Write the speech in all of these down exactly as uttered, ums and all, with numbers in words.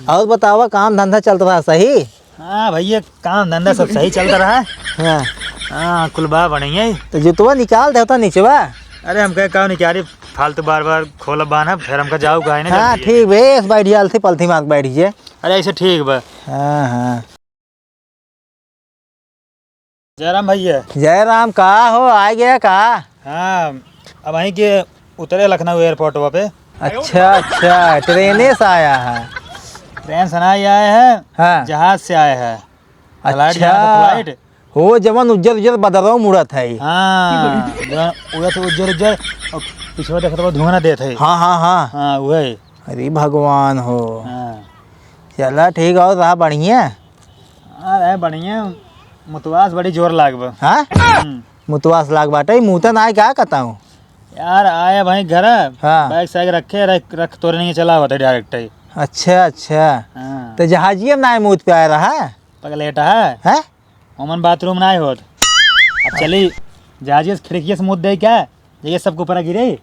और बतावा, काम धंधा चलत रहा सही? हाँ भैया, काम धंधा सब सही चलत रहा। हाँ। हाँ, कुल बा बढ़िया ही। तो जुतवा निकाल देवता निचवा। अरे, हम कहे, "काउ निकारी, फालतू बार बार खोलब बान्हब, फिर हमका जाऊ गाय ने हाँ, जल्दी।" ठीक बे, ऐसे बैठ जा, अलथी पलथी मार के बैठ जे। अरे, ऐसे ठीक बा। हाँ, हाँ। जयराम भैया। जयराम, का हो, आ गया का? हाँ, अब वहीं के उतरे लखनऊ एयरपोर्ट पे। अच्छा, अच्छा, ट्रेने से आया है? ट्रेन से ना ही आए हैं, हाँ। जहाज से आए हैं। फ्लाइट अच्छा। जाना था, फ्लाइट। हो, जवन उज्जर उज्जर बदरवा मुड़त है। हाँ, जवन उड़त है उज्जर उज्जर, और पीछे देखत बा धुआं देत है। हाँ, हाँ, हाँ। हाँ, वही। अरे भगवान हो। हाँ। चला ठीक, और रहा बढ़िया? हाँ, रहे बढ़िया। मुतवास बड़ी जोर लाग बा। हाँ? हम्म। मुतवास लाग बाटे, मुँह त ना आए, का कहता हूँ? यार, आए भाई घर, हाँ। बैग सैग रखे, रख, रख तोरे नहीं चला होता डायरेक्ट ही। अच्छा, अच्छा। हाँ। तो जहाजिए में ना आए, मुँह पे आए रहा? पगलेट है। हैं? ओमन बाथरूम ना होत। अब चली, जहाजिए से खिड़किए से मुद दे क्या? ये सबके ऊपर गिरे।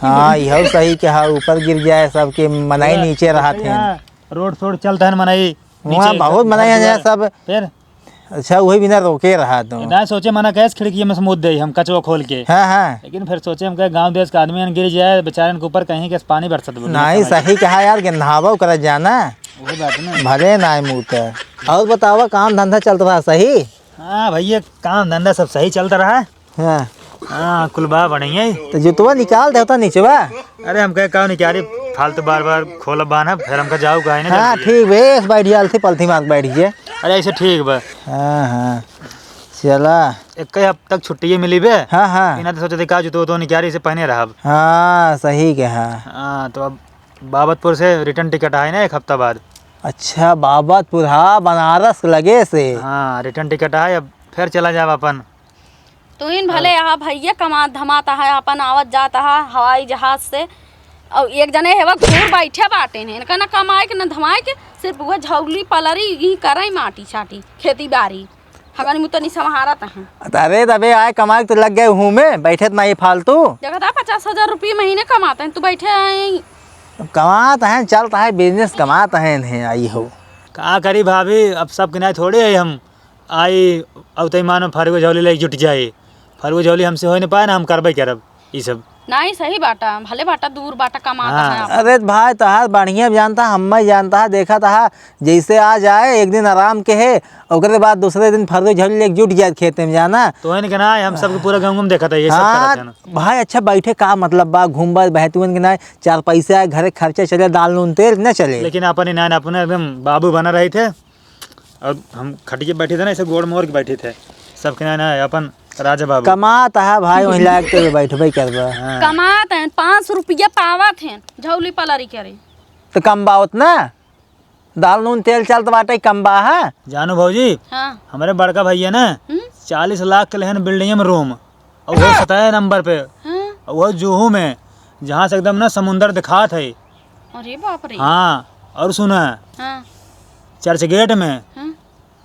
हाँ, यह सही कहा, ऊपर गिर जाए सबके, मनई हाँ, नीचे रहत हैं। हाँ, रोड शोड चलत हन मनई, वहाँ नीचे बहुत मनई है, जहाँ सब। फिर? अच्छा, वही बिना रोके रहा तो। ना सोचे मना कैसे खिड़की में से मुद दे हम कचवा खोल के। हाँ, हाँ। लेकिन फिर सोचे हम कहे गाँव देश का आदमी गिर जाए, बेचारे के ऊपर कहीं के पानी बरसत बोली नहीं, समझ। सही कहा यार, गिन्हावा ओकरा जाना। वही बात ना। भले ना आए मुँह त। और बतावा, काम धंधा चलत रहा सही? हाँ भैया, काम धंधा सब सही चलत रहा। हाँ। हाँ, कुल बा बढ़िया ही। तो जुतवा निकाल देवता निचवा। अरे, हम कहे, "काउ निकारी, फालतू बार बार खोलब बान्हब, फिर हमका जाऊ गाय ने हाँ, जल्दी।" ठीक बे, ऐसे बैठ जा, अलथी पलथी मार के बैठ जे। अरे, ऐसे ठीक बा। हाँ, हाँ। चला। एक ही हफ्ता तक छुट्टी मिली बे। हाँ, हाँ। इना तो सोचे थे, का जुतो तो निकारी से पहने रहब। हाँ, सही कहा। हाँ, तो अब बाबतपुर से रिटर्न टिकट आए ना एक हफ्ता बाद। अच्छा, बाबतपुर, हाँ, बनारस लगे से। हाँ, रिटर्न टिकट आए, अब फिर चला जाब अपन। तुहिन भले हाँ। यहाँ भैया कमात धमात है, अपन आवत जात है हवाई जहाज से। और एक जने हेवा घूर बैठे बाटे ने, इनका ना कमाए के ना धमाए के, सिर्फ वह झौली पलरी ही करे माटी छाटी, खेती बाड़ी। हमारी मुतनी संभारत हैं। अरे तबे आए कमाए के तो लग गए हूँ में, बैठे तो नहीं फालतू। देखा था पचास हजार रुपये महीने कमाते हैं, तू बैठे हैं। अब कमात हैं, चलता है बिजनेस, कमात हैं इन्हें आई हो। का करी भाभी, अब सब किनारे थोड़े है हम। आई, अब तई मानो फरगो झौली लेके जुट जाई। फरगो झौली हमसे हो नहीं पाए ना, हम करबे करब ई सब। नहीं, सही बाटा, भले बाटा, दूर बाटा, कमात हाँ। है आप। अरे भाई, तोहार बढ़िया जानता, हम जानता है, देखा था, जैसे आ जाए, एक दिन आराम के है, ओकरे बाद दूसरे दिन फरगो झौली लेके जुट जाए खेते में जाना। तो इनके ना, हम सबके पूरा गाँव में देखा था, ये सब हाँ, करत है ना। भाई, अच्छा बैठे का मतलब बा, घूमबा बहतुअन के ना, चार पैसा है, घरे खर्चा चले, दाल नून तेल न चले। लेकिन अपने ना, अपने एकदम बाबू बना रहे थे। और हम खटिए बैठे थे ना, ऐसे गोड़ मोड़ के बैठे थे। सबके ना, ना, अपन राजा बाबू। कमात है भाई, वहीं लायक तो बैठबे करबा। हाँ। कमात हैं, पाँच सौ रुपया पावत हैं, झौली पलरी करे। तो कम बा उतना? दाल नून तेल चलत बाटे, कम बा, हाँ? जानू भौजी, हाँ। हमारे बड़का भैया ना, हम्म? चालीस लाख के लेहन बिल्डिंग में रूम, और वो सतह नंबर पे, हाँ। और वो जुहू में, जहाँ से एकदम ना समुंदर दिखात है। अरे बाप रे। हाँ, और सुना, हाँ। चर्च गेट में हाँ।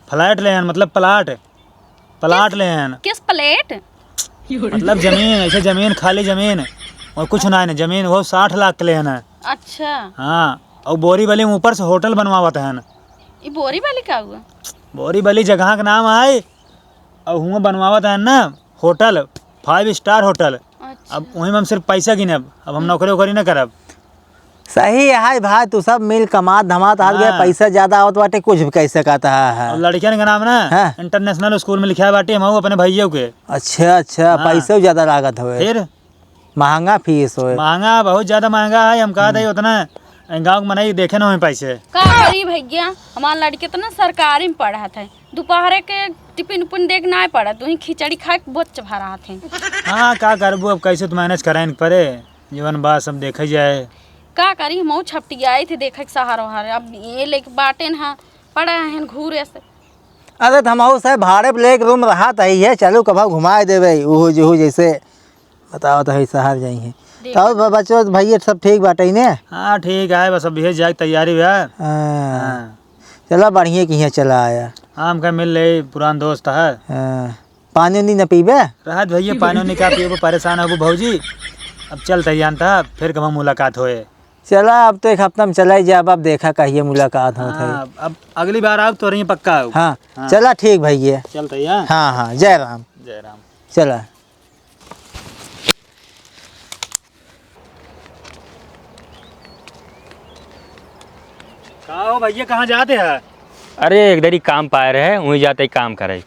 फ्लैट लेहन, मतलब प्लाट, प्लाट लेहन। किस प्लेट? मतलब जमीन, ऐसे जमीन, खाली जमीन, और कुछ ना है, जमीन वो साठ लाख के लेहन है। अच्छा। हाँ, और बोरीवली में ऊपर से होटल बनवावत हन। ई बोरीवली का हुआ? बोरीवली जगह के नाम है, और हुआं बनवावत हन ना होटल, फाइव स्टार होटल। अच्छा। अब वहीं में हम सिर्फ पैसा गिनब, अब हम नौकरी वोकरी ना करब। सही है भाई, तू सब मिल कमात धमात हाथ गया, हाँ। पैसा ज्यादा आवत बाटे, कुछ भी कह सकत है। और लड़कियन के नाम ना हाँ। इंटरनेशनल स्कूल में लिखा बाटे, हम अपने भैया के। अच्छा, अच्छा, हाँ। पैसा ज्यादा लागत हवे। फिर? महंगा फीस होए। महंगा, बहुत ज्यादा महंगा है, हम कहत है उतना गाँव के मनई देखे ना होए पैसे। का करी भैया, हमार लड़के तो ना सरकारी में पढ़त है, दोपहरे के टिफिन उफिन देख ना पड़त, वहीं खिचड़ी खाए के बोच भरात है। हाँ, का करबू, अब कैसे तो मैनेज करें परे। जीवन बा, सब देखे जाए। का करी, हमहू छपटियाई थे, देखे के शहर वहर। अब ये लेके बाटे न, पड़ा है घूरे से। अरे, त हमहू से भाड़े पे लेके रूम रहत ही है, चलू कभा घुमाए देबे, उहू जुहू जैसे बतावत है, शहर जाई है। देख। तो ब-, बच्चों, भैया सब ठीक बाटे ने? हाँ, ठीक है, बस अब ये जाए के तैयारी बा। हाँ। हाँ। चला, बढ़िया कि यहाँ चला आया। हाँ, हमका मिल ले, पुरान दोस्त है। हाँ। पानी उनी न पीबे? रहत भैया, पानी उनी का पीबो, परेशान होबो भौजी। अब चलते जानता, फिर कब मुलाकात होए। चला, अब तो एक हफ्ता में चला ही जाब, अब देखा कहिए मुलाकात होत है। हाँ, अब अगली बार आउब तो रही पक्का आउब। हाँ, हाँ। चला ठीक भैया। चलते हैं, हाँ? हाँ, हाँ, जय राम। जय राम। चला। का हो भैया, कहाँ जाते हैं? अरे, एक दरी काम पाए रहे, वहीं जाते ही काम करे।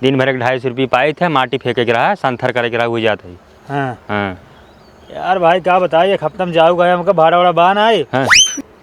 दिन भर एक ढाई सौ रुपये पाए थे, माटी फेंके के रहा, संथर करे के रहा, वही जाते ही। हाँ। हाँ। यार भाई, का बताई, एक हफ्ता में जाऊ गए, हमका भाड़ा वाड़ा बान आए। हाँ।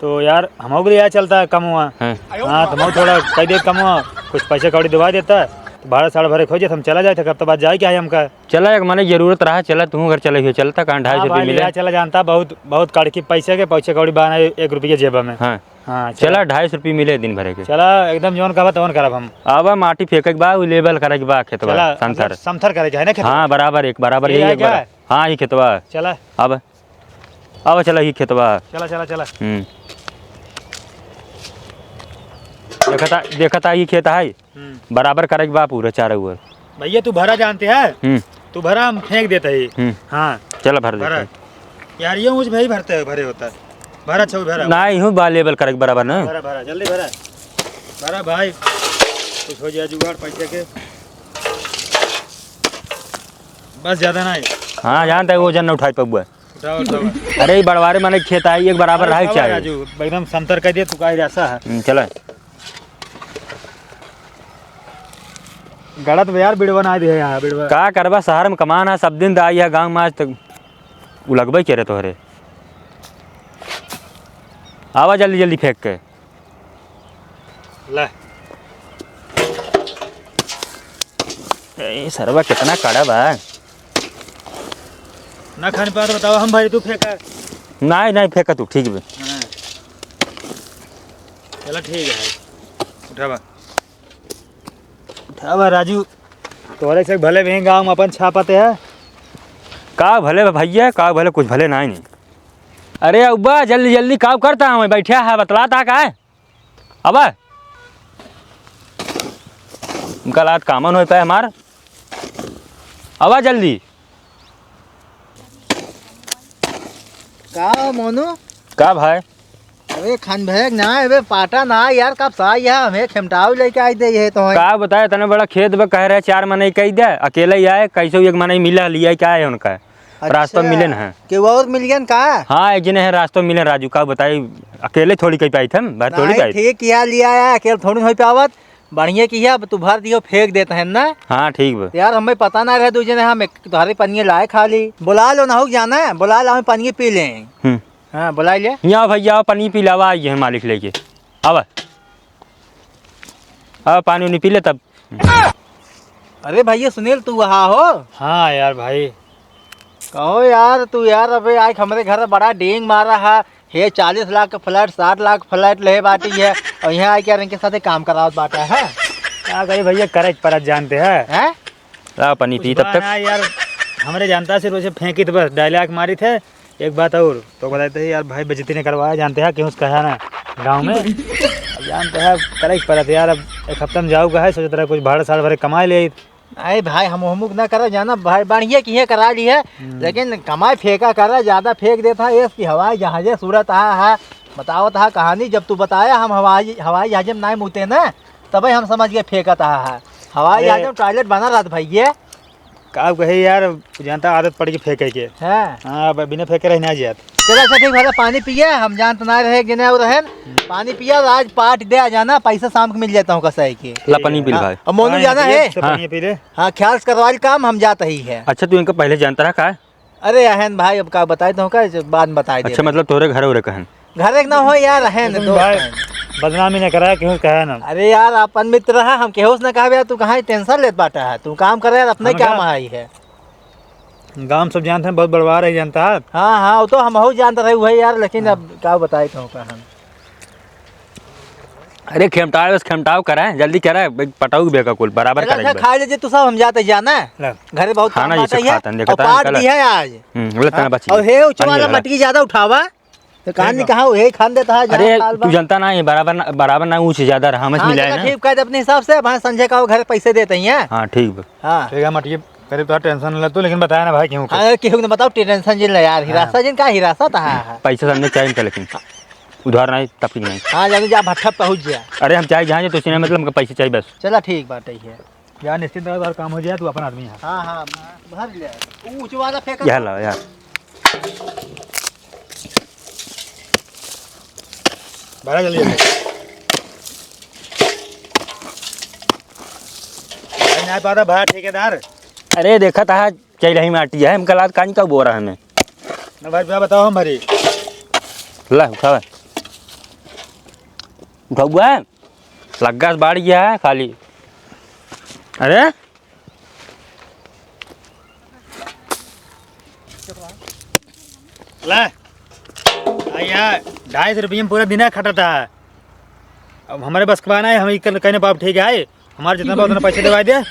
तो यार, हमहू के लिए चलता है कमवा। हाँ। हाँ, तो हमहू थोड़ा कह दे कमवा, कुछ पैसे कौड़ी दिवा देता, तो भाड़ा साल भरे खो जाए, हम चला जाए, एक हफ्ता बाद जाए क्या है हमका। चला, एक मने जरूरत रहा, चला, तू घर चले हुए चलता, कहाँ ढाई सौ हाँ रुपये भाई, मिले। लिया चला जानता, बहुत, बहुत कड़की पैसे के, पैसे कौड़ी बाना एक रुपये जेबा में। हाँ। हाँ, चला, चला। ढाई सौ रुपये मिले दिन भरे के। चला, एकदम जौन कहबा तौन करब हम। आवा, माटी फेंके के बा, उ लेबल करे के बा खेतवा, चला, संथर। मतलब संथर करे के है ना खेतवा? हाँ, बराबर एक, बराबर ये यही है एक क्या? बराबर। हाँ, ये खेतवा। चला। अब, अब चला, ये खेतवा। चला, चला, चला। हम्म। देखता, देखता, ये खेत है। हम्म। बराबर करे के बा पूरा चारों ओर। भैया, तू भरा जानते है? हम्म। तू भरा, हम फेंक देते ही। हम्म। हाँ। चला, भर भरा। देते हैं। यार, ये ऊँच भाई भरते है, भरे होता है। भरा, छऊ भरा। ना, यूँ बा लेबल करे के बराबर ना। भरा, भरा, जल्दी भरा। भरा भाई, कुछ हो जाए जुगाड़ पैसे के। बस, ज्यादा ना है। हाँ, जानता है, वजन ना उठाई पबुआ। उठाओ, उठाओ। अरे, ई बड़वारे मने खेत आई, एक बराबर अरे, रहे के चाही। राजू, एकदम संतर कर दिया, तू काहे ऐसा है? हम्म, चला। गलत बा यार, बिड़वा ना दिहे यहाँ, बिड़वा। का करबा, शहर में कमान है, सब दिन दाई है, गाँव में आज तक उलगबे करे तोहरे। आवा जल्दी जल्दी फेंक के। ले। ए, सरवा कितना कड़ा बा। ना खाने पात बतावा, हम भाई तू फेंका। नहीं, नहीं फेंका तू, ठीक बे। हाँ। चला ठीक है भाई। उठावा। उठावा राजू। तोहरे से भले भी गाँव में अपन छापते है। का भले बा भैया, का भले, कुछ भले नहीं, नहीं। अरे अब्बा, जल्दी जल्दी काम करता हूँ, बैठा है, बतलाता का है? अब उनका लात कामन होए पाए हमार। अब जल्दी। का मोनू? का भाई? अबे खान भैया ना, अबे पाटा ना यार, कब सा आया, हमें खेमटाव लेके आई दे ये तो है। का बताए, इतने बड़ा खेत बा, कह रहे चार मनई कई दे, अकेले ही आए, कैसे एक मनई मिला लिया, क्या है उनका? अच्छा। रास्ता में मिले न है। केहू और मिल गया न का? हाँ, एक जने है रास्ता में मिले राजू, का बताई, अकेले थोड़ी कई पाई थे हम, बाहर थोड़ी नहीं, पाई। ठीक किया लिया है, अकेले थोड़ी होई पावत, बढ़िया किया, अब तू भर दियो, फेंक देत है ना। हाँ, ठीक बा। यार, हमें पता ना रहे, दू जने हम एक तोहरे पनिया लाए खाली। बुला लो ना, हो जाना है, बुला लो, हमें पनिया पी लें। हम्म। हाँ, बुला ले। यहाँ भैया, आओ, पनिया पी लावा, आई है मालिक लेके। आवा। आवा, पानी उनी पी ले तब। अरे भैया सुनील, तू वहाँ हो? हाँ यार भाई। कहो यार, तू यार अबे आइके हमरे घर बड़ा डींग मारा है। हे चालीस लाख का फ्लैट, साठ लाख फ्लैट ले बाटी है, और यहाँ आइके यार इनके साथे काम करावत बाटा है। का करी भैया, करे के परत जानते हैं। हैं? ला पानी कुछ पी तब बा तक। ना यार, हमरे जानता सिर्फ उसे फेंकी तो बस, डायलॉग मारी थे। एक बात और तो बताते हैं यार, भाई बेइज्जती नहीं करवाया, जानते हैं क्यों उसका है ना गाँव में। अब जानते हैं, करे के परत यार, अब एक हफ्ता में जाऊँगा है, सोचत रहा कुछ भाड़ा साल भरे कमाए ले। अरे भाई, हम हुमुक ना करे जाना भाई, बढ़िया किहे करा ली है, हम्म। लेकिन कमाई फेंका करे, ज्यादा फेंक देता है, इसकी हवाई जहाजे सूरत आ है, बतावत है कहानी, जब तू बताया हम हवाई, हवाई जहाजे में नाई मुते ना, तबे हम समझ गए फेंकत आ है, हवाई अरे। जहाजे में टॉयलेट बना रहत भैया। का कहे यार, जानता आदत पड़ गई फेंके के। हाँ। हाँ, अब बिना फेंके रह ना जात। चला अच्छा ठीक भला पानी पिया, हम जानत ना रहे, गिने और रहन। पानी पिया, आज पाट दे आ जाना, पैसा शाम को मिल जाता हूँ कसाई के। ला पानी पी ले हाँ, भाई। और मोनू हाँ, जाना ये है? सब हाँ। पानी पी ले। हाँ, ख्याल से करवा ली काम, हम जात ही है। अच्छा, तू इनका पहले जानता रहा का? अरे अहन भाई, अब का बताई तो का, बाद में बताई दे। अच्छा, मतलब तोरे घर उरे कहन? घर एक ना हो यार, अहन लेकिन दोस्त भाई, अहन। बदनामी न कराया, क्यों कहे ना? अरे यार, अपन मित्र रहा, हम केहू से ना कहबे यार, तू कहाँ टेंशन लेत बाटा है? तू काम करे यार, अपने हम क्या क्या? महाई है? गाँव सब जानते हैं, बहुत बड़वार है, जानता है। हाँ, हाँ, वो तो हमहू जानत रहे हुए यार, लेकिन हाँ। अब का बताई कहूँ का हम। अरे खेमटाव, बस खेमटाव करे, जल्दी करे, पटाऊ बेका कुल, बराबर चला, करे अच्छा, एक बार। खा लीजिए तू सब, हम जाते जाना है। ले। घरे बहुत खाना काम ये बाटे सब है। खातन, देखा और था, पाट चला। भी है आज। हम्म, ले तना हाँ, बची। और हे ऊँच पानी वाला वाला। मटकी ज्यादा उठावा। तो कहानी कहाँ, यही खान देता है, जहाँ अरे, खाल बा। तू जानता ना, ये बराबर ना, बराबर ना ऊँच ज्यादा रहा, हम हाँ, मिलाए चला ना। ठीक, कह दे अपने हिसाब से, भाई संजय का वो घर पैसे देते ही हैं। हाँ, ठीक बा। हाँ। ठीक है, मटिए। करीब तो टेंशन ले तू, लेकिन बताया ना भाई, केहू के। हाँ, केहू के ना बताओ, टेंशन जिन ले यार, हाँ। हिरासा जिन का, हिरासा तो है, है। पैसा सामने चाहिए था, लेकिन उधार नहीं, तब की नहीं। हाँ, जाने जा, भट्ठा पहुँच जा। अरे, हम चाहे जहाँ जाए, तो उससे नहीं मतलब, हमको पैसे चाहिए बस। चला, ठीक बात है। यार, निश्चित रहो, तोहार काम हो जाए, तू अपन आदमी है। हाँ, हाँ, भर ले। ऊ ऊँचवा वाला फेंका। यह ला यार। भरा जल्दी, जल्दी। भाई, ना पाता, भरा ठेकेदार। अरे, देखा था, चल रही माटी है, हमका लात कानी का बोरा हमें। ना भाई, रुपया बताओ, हम भरी। ला, उठावा। उठावा। लग्गा से बाढ़ गया है खाली। अरे? ले। आ यार, ढाई सौ रुपये में पूरा दिन खटता है। अब हमारे बस के बात ना है, हम इकर कहने पाप ठीक है, हमारे जितना बा उतना पैसे देवाई दे।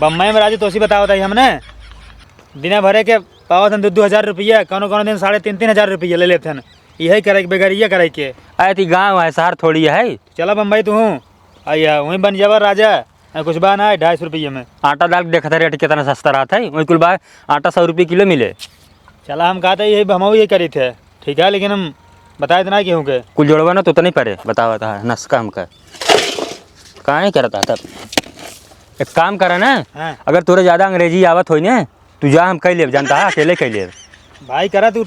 बम्बई में राजू तोसी बतावत है हमने, दिना भरे के पावत हन दो दो हजार रुपया, कौनो कौनो दिन साढ़े तीन तीन हजार रुपया ले लेत हन। यही करे के, बेगरिया करे के। अरे ती गाँव है, शहर थोड़ी है। चला बम्बई तू हूँ, आइया वहीं बन जावा राजा। आ, कुछ बा ना ढाई सौ रुपये में। आटा दाल देखत है रेट कितना सस्ता रहत है, वही कुल बा आटा सौ रुपये किलो मिले। चला हम कहते यही, हम यही करी थे, ठीक है, लेकिन हम बताए इतना केहू के। कुल जोड़वा ना तो उतने परे, बतावा था नस्का हमका। काहे करता तब? एक काम करा ना, हाँ। अगर तोरे ज्यादा अंग्रेजी आवत होई ना, तू जा, हम कई लेब, जानता है, अकेले कई लेब। भाई करा तू,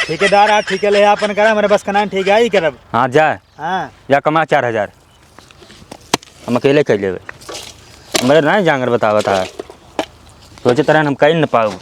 ठेकेदार आ, ठीक है, ले अपन करा, हमारे बस का नाम ठीक है, ही करब। हाँ, जा। हाँ। जा कमा चार हजार। हम अकेले कई लेबे। हमरे ना जांगर बतावत है। सोचे तरह हम कई न पाऊ।